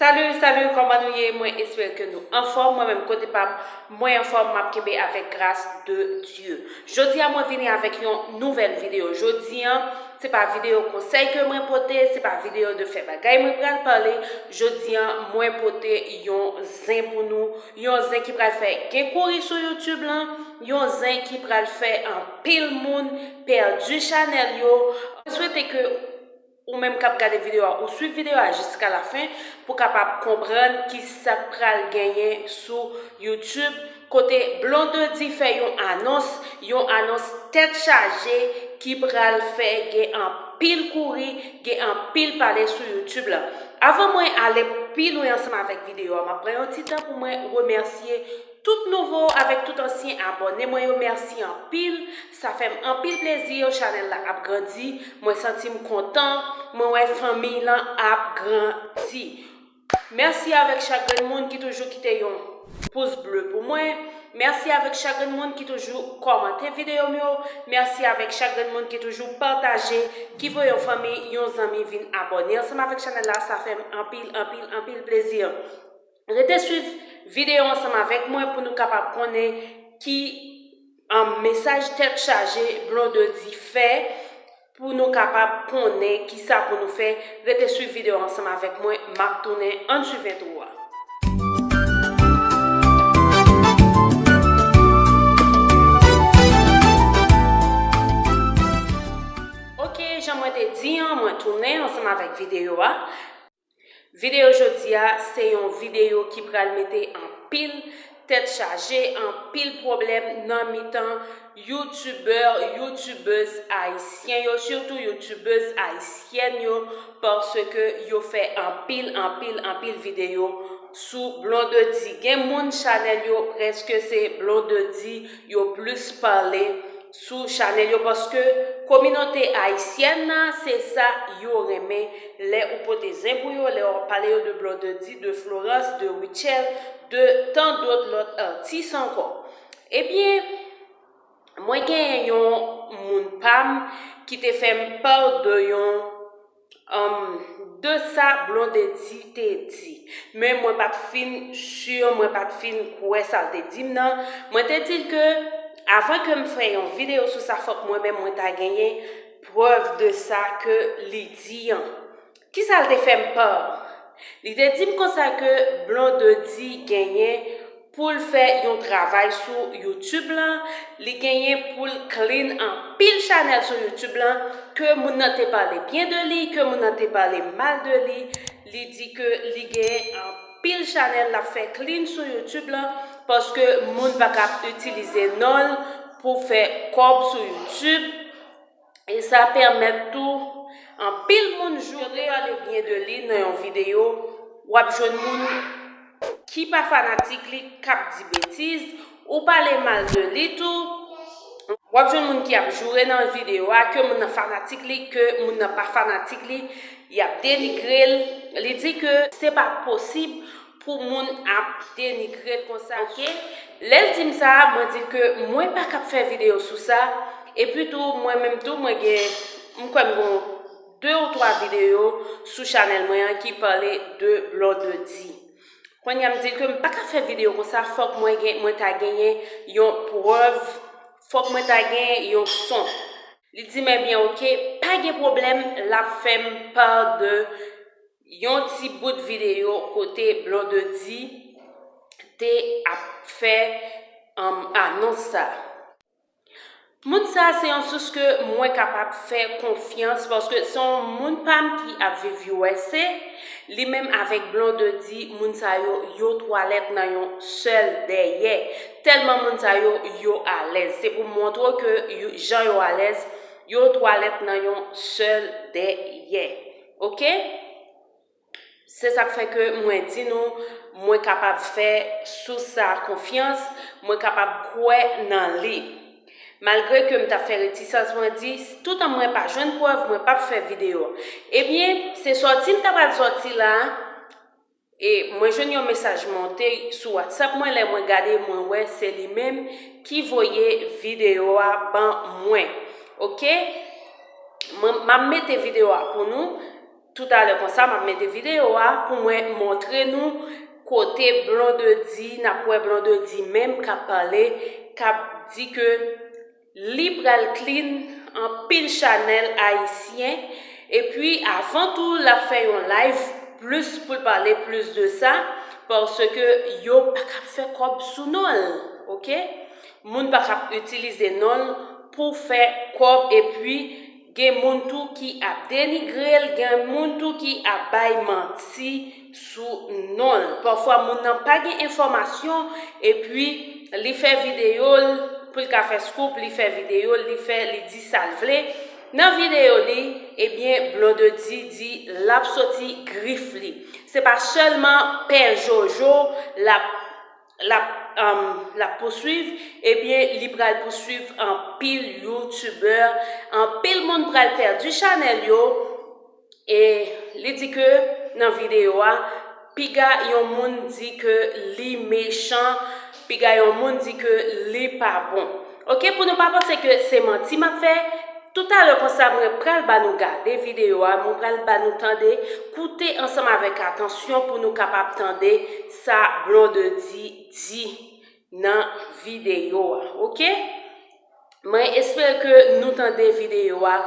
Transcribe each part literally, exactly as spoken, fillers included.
Salut, salut, kòman nou ye? Mwen espere ke nou anfòm. Mwen menm kote pa m, mwen anfòm, m ap kenbe avèk gras de Dye. Jodi a mwen vini avèk yon nouvèl videyo. Jodi a, se pa videyo konsèy ke mwen pote, se pa videyo de fè bagay mwen pral pale. Jodi a, mwen pote yon zen pou nou, yon zen ki pral fè gen kouri sou YouTube lan, yon zen ki pral fè anpil moun pèdi chanèl yo. Mwen swete ke ou menm k ap gade videyo a, ou swiv videyo a jiska lafen pou kapab konprann ki sa k pral genyen sou YouTube, kote Blondedy fè yon anons, yon anons tèt chaje ki pral fè gen anpil kouri, gen anpil pale sou YouTube la. Avan mwen ale pi lwen ansanm avèk videyo a, m ap pran yon ti tan pou mwen remèsye tout nouvo avèk tout ansyen abòne mwen yo, mèsi anpil. Sa fè m anpil plezi, chanèl la ap grandi. Mwen santi m kontan. Mwen wè fanmiy lan ap grandi. Mèsi avèk chak grenn moun ki toujou kite yon pous ble pou mwen. Mèsi avèk chak grenn moun ki toujou kòmante videyo m yo. Mèsi avèk chak grenn moun ki toujou pataje, ki voye yon fanmi, yon zanmi vin abòne ansanm avèk chanèl la. Sa fè m anpil, anpil, anpil plezi. Rete swiv videyo ansanm avèk mwen pou nou kapab konnen ki, um, mesaj tèt chaje Blondedy fè, pou nou kapab konnen ki sa pou nou fè. Rete swiv videyo ansanm avèk mwen, m ap tounen, ann swiv entwo a. Ok, jan mwen te di an, mwen tounen ansanm avèk videyo a. Videyo jodi a, se yon videyo ki pral mete anpil tèt chaje, anpil pwoblèm nan mitan youtubè, youtubèz ayisyen yo, sitou youtubèz ayisyèn yo, paske yo fè anpil, anpil, anpil videyo sou Blondedy. Gen moun chanèl yo prèske se Blondedy yo plis pale sou chanèl yo, paske kominote ayisyèn nan, se sa yo renmen. Lè ou pote zen pou yo, lè w ap pale yo de Blondedy, de Florence, de Rutshelle, de tant d'autres lòt atis ankò. Ebyen, mwen genyen yon moun pa m ki te fè m pa de yon, um, de sa Blondedy te di. Men mwen pa t fin si, mwen pa t fin kwè sa l te di m nan. Mwen te di l ke avan ke m fè yon videyo sou sa, fòk mwen menm mwen ta genyen prèv de sa ke li di an. Kisa l te fè m pa? Li te di m konsa ke Blondedy genyen pou l fè yon travay sou YouTube lan, li genyen pou l clean anpil chanèl sou YouTube lan, ke moun nan te pale byen de li, ke moun nan te pale mal de li, li di ke li genyen anpil chanèl l ap fè clean sou YouTube lan, paske moun pa ka ap itilize non l pou fè kòb sou YouTube. E sa pèmèt tou anpil moun joure ale byen de li nan yon videyo. W ap jwenn moun ki pa fanatik li k ap di betiz, ou pale mal de li tou. W ap jwenn moun ki ap joure nan videyo a, ke moun nan fanatik li, ke moun nan pa fanatik li, y ap denigre l. Li di ke se pa posib pou moun ap denigre l konsa, ok? Lè l di m sa, mwen di l ke mwen pa ka ap fè videyo sou sa. Epi tou, mwen menm tou, mwen gen, m kwè m gen de ou twa videyo sou chanèl mwen an ki pale de Blondedy. Kounye a m di l ke m pa ka fè videyo konsa, fòk mwen gen, mwen ta genyen yon prèv, fòk mwen ta gen yon son. Li di m, ebyen, ok, pa gen pwoblèm, l ap fè m pa de yon ti bout videyo kote Blondedy te ap fè, um, anons sa. Moun sa se yon sous ke mwen kapab fè konfyans, paske se yon moun pa m ki ap viv U S A. Li menm avèk Blondedy, moun sa yo, yo twalèt nan yon sèl dèyè. Tèlman moun sa yo, yo alèz. Se pou montre w ke yo, jan yo alèz, yo twalèt nan yon sèl dèyè. Ok? Se sa k fè ke mwen di nou, mwen kapab fè sous sa konfyans, mwen kapab kwè nan li. Malgre ke m t ap fè retisans, mwen di, toutan mwen pa jwenn prèv, mwen p ap fè videyo. Ebyen, se sòti m ta pral sòti la, e mwen jwenn yon mesaj monte sou WhatsApp mwen, lè mwen gade, mwen wè se li menm ki voye videyo a ban mwen. Ok? Mwen, m ap mete videyo a pou nou. Toutalè konsa, m ap mete videyo a pou mwen montre nou kote Blondedy, n ap wè Blondedy menm k ap pale, k ap di ke li pral clean anpil chanèl ayisyen. Epi, avan tou, l ap fè yon live plis pou l pale plis de sa, paske yo pa k ap fè kòb sou non l, oke? Moun pa k ap itilize non l pou fè kòb, epi gen moun tou ki ap denigre l, gen moun tou ki ap bay manti sou non l. Pafwa moun nan pa gen enfòmasyon, epi li fè videyo l pou l ka fè scoop, li fè videyo l, li fè, li di sa l vle. Nan videyo li, ebyen, Blondedy di l ap soti grif li. Se pa sèlman Pè Jojo l ap l ap, um, l ap pouswiv, ebyen, li pral pouswiv anpil youtubè, anpil moun pral pèdi chanèl yo, e li di ke nan videyo a, piga yon moun di ke li mechan, piga yon moun di ke li pa bon. Oke, pou nou pa panse ke se manti m ap fè, toutalè konsa, mwen pral ba nou gade videyo a, mwen pral ba nou tande, koute ansanm avèk atansyon pou nou kapab tande sa Blondedy di nan videyo a, oke? Mwen espere ke nou tande videyo a,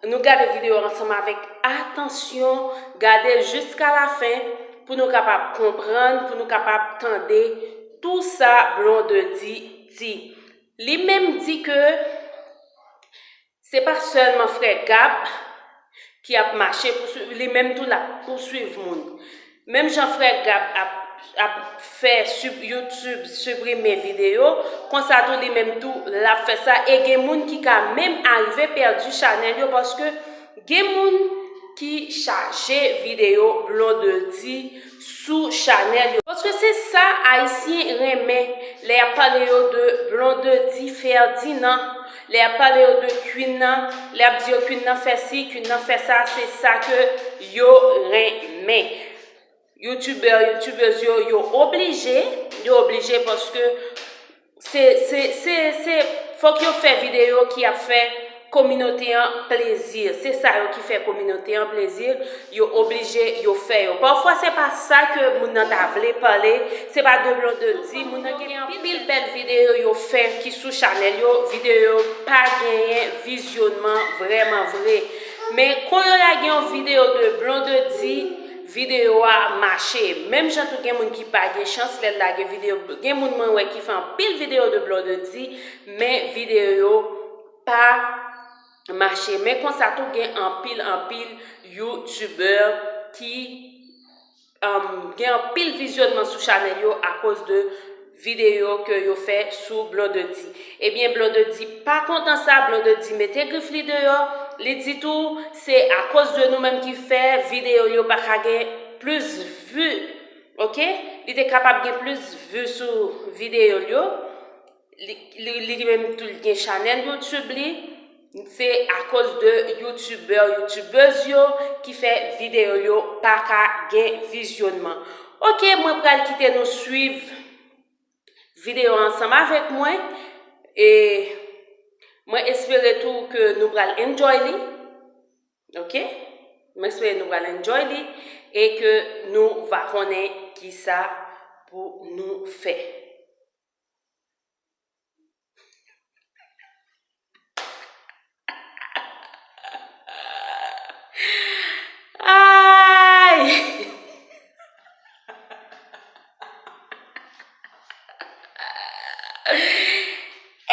nou gade videyo a ansanm avèk atansyon, gade l jiska lafen pou nou kapab konprann, pou nou kapab tande tou sa Blondedy di. Li menm di ke se pa sèlman frè Gab ki ap mache pouswiv, li menm tou l ap pouswiv moun. Menm jan frè Gab ap, ap fè sib-, YouTube siprime videyo, konsa tou li menm tou l ap fè sa. E gen moun ki ka menm arive pèdi chanèl yo paske gen moun ki chaje videyo Blondedy sou chanèl yo. Paske se sa Ayisyen renmen lè y ap pale yo de Blondedy Ferdinand, lè y ap pale yo de Queen nan, lè y ap di yo Queen nan fè si, Queen nan fè sa, se sa ke yo renmen. Youtubè, youtubèz yo, yo oblije, yo oblije paske se, se, se, se, fòk yo fè videyo ki ap fè kominote an plezi. Se sa yo ki fè kominote an plezi, yo oblije, yo fè yo. Pafwa, se pa sa ke moun nan ta vle pale, se pa de Blondedy. Moun nan gen anpil bèl videyo yo fè ki sou chanèl yo, videyo yo pa genyen vizyonman vrèman vre. Men, kounye a gen yon videyo de Blondedy, videyo a mache. Menm jan tou gen moun ki pa gen chans lè l lage videyo, gen moun mwen wè ki fè anpil videyo de Blondedy, men videyo yo pa mache. Men konsa tou gen anpil, anpil youtubè ki, um, gen anpil vizyònman sou chanèl yo akoz de videyo ke yo fè sou Blondedy. Ebyen, Blondedy pa kontan sa, Blondedy mete grif li deyò, li di tou, se akoz de nou menm ki fè videyo yo pa ka gen plis vi, oke? Li te kapab gen plis vi sou videyo l yo. Li, li, li menm tou, li gen chanèl YouTube li. Se akoz de youtubè, youtubèz yo ki fè videyo yo pa ka gen vizyònman. Oke, mwen pral kite nou swiv videyo ansanm avèk mwen. E mwen espere tou ke nou pral enjoy li. Oke? Mwen espere nou pral enjoy li e ke nou va konnen kisa pou nou fè. Ay!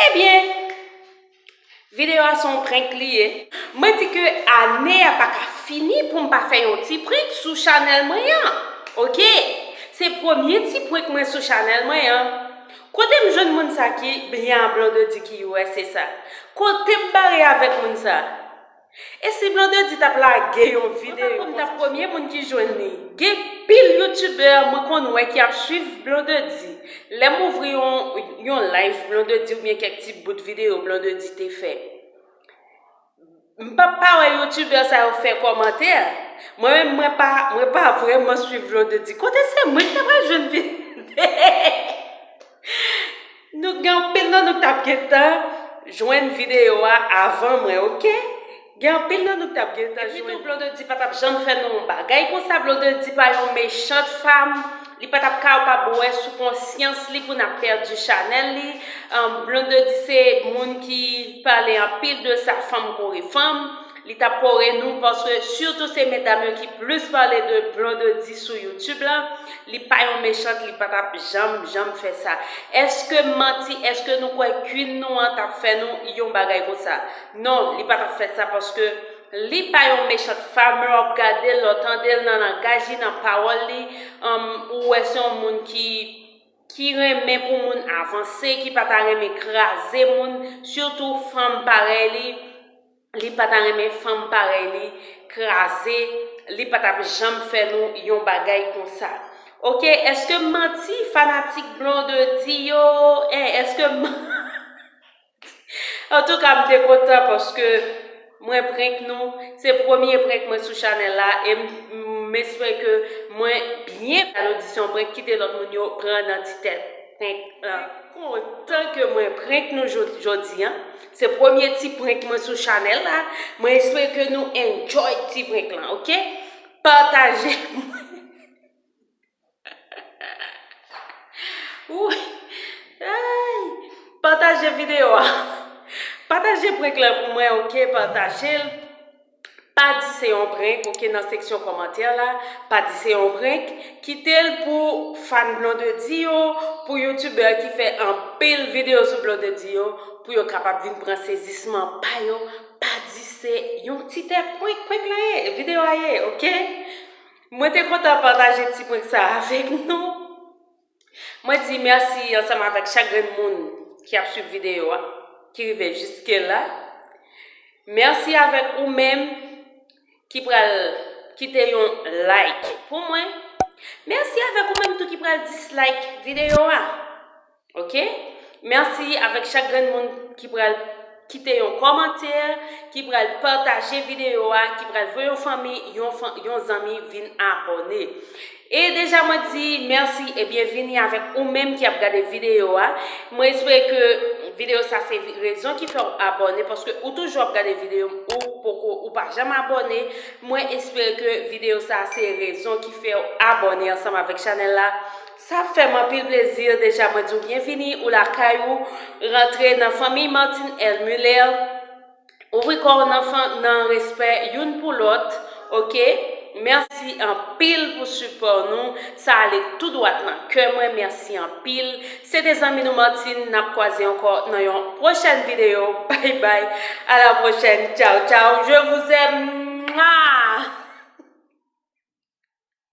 Ebyen, videyo a se yon prank li ye. Mwen di ke ane a pa ka fini pou m pa fè yon ti prank sou chanèl mwen an. Oke? Se premye ti prank mwen sou chanèl mwen an. Kote m jwenn moun sa ki byen a Blondedy ki U S A sa? Kote m bare avèk moun sa? E si Blondedy t ap lage yon videyo, mwen pa konn t ap premye moun ki jwenn li. Gen pil youtubè mwen konn wè ki ap swiv Blondedy. Lè m ouvri yon, yon live Blondedy oubyen kèk ti bout videyo Blondedy te fè, m p ap pa wè youtubè sa yo fè kòmantè. Mwen menm, mwen pa, mwen pa vrèman swiv Blondedy. Kote se mwen ki ta pral jwenn videyo? Nou gen anpil nan nou k t ap gentan jwenn videyo a avan mwen, oke? Gen anpil nan nou k t ap gentan jwenn. Epi tou, Blondedy pa t ap janm fè nou yon bagay konsa. Blondedy pa yon mechant fanm. Li pa t ap kapab wè sou konsyans li pou n ap pèdi chanèl li. Blondedy se moun ki pale anpil de sa, fanm kore fanm. Li t ap kore nou, paske sitou se medam yo ki plis pale de Blondedy sou YouTube la. Li pa yon mechant, li pa t ap janm, janm fè sa. Èske m manti? Èske nou kwè kwin nou an t ap fè nou yon bagay konsa? Non, li pa t ap fè sa, paske li pa yon mechant fanm. Lè w ap gade l, lè w tande l nan langaj li, nan pawòl li, ou wè se yon moun ki, ki renmen pou moun avanse, ki pa ta renmen kraze moun, sitou fanm parèy li. Li pa ta renmen fanm parèy li kraze, li pa t ap janm fè nou yon bagay konsa. Oke, èske m manti, fanatik Blondedy yo? Èske m manti? Antouka, m te kontan paske mwen prank nou. Se premye prank mwen sou chanèl la e m espere ke mwen byen. Alò, di se yon prank, kite lòt moun yo pran nan ti tèt prank lan. Kontan ke mwen prank nou jodi an. Se premye ti prank mwen sou chanèl la. Mwen espere ke nou enjoy ti prank lan, oke? Pataje. Pataje videyo a. Pataje prank lan pou mwen, oke? Pataje l. Pa di se yon prank, oke, nan seksyon kòmantè la. Pa di se yon prank. Kite l pou fan Blondedy yo, pou youtubè ki fè anpil videyo sou Blondedy yo, pou yo kapab vin pran sezisman pa yo. Pa di se yon ti tè prank, prank la ye, videyo a ye, oke? Mwen te kontan pataje ti prank sa avèk nou. Mwen di mèsi ansanm avèk chak grenn moun ki ap swiv videyo a, ki rive jiske la. Mèsi avèk ou menm ki pral kite yon like pou mwen. Mèsi avèk ou menm tou ki pral dislike videyo a. Oke? Mèsi avèk chak grenn moun ki pral kite yon kòmantè, ki pral pataje videyo a, ki pral voye yon fanmi, yon, yon zanmi vin abòne. E deja mwen di mèsi e byenvini avèk ou menm ki ap gade videyo a. Mwen espere ke videyo sa se rezon ki fè w abòne, paske ou toujou ap gade videyo m, ou poko, ou pa janm abòne. Mwen espere ke videyo sa se rezon ki fè w abòne ansanm avèk chanèl la. Sa ap fè m anpil plezi. Deja mwen di w byenvini, ou lakay ou, rantre nan fanmi Martine L Muller. Ouvri kò w nan, nan respè youn pou lòt, oke? Mèsi anpil pou sipò nou. Sa ale tou dwat nan kè mwen. Mèsi anpil. Se te zanmi nou Martine. N ap kwaze ankò nan yon pwochèn videyo. Bay bay. A la pwochèn. Tchaw, tchaw. Je vous aime. Mwa!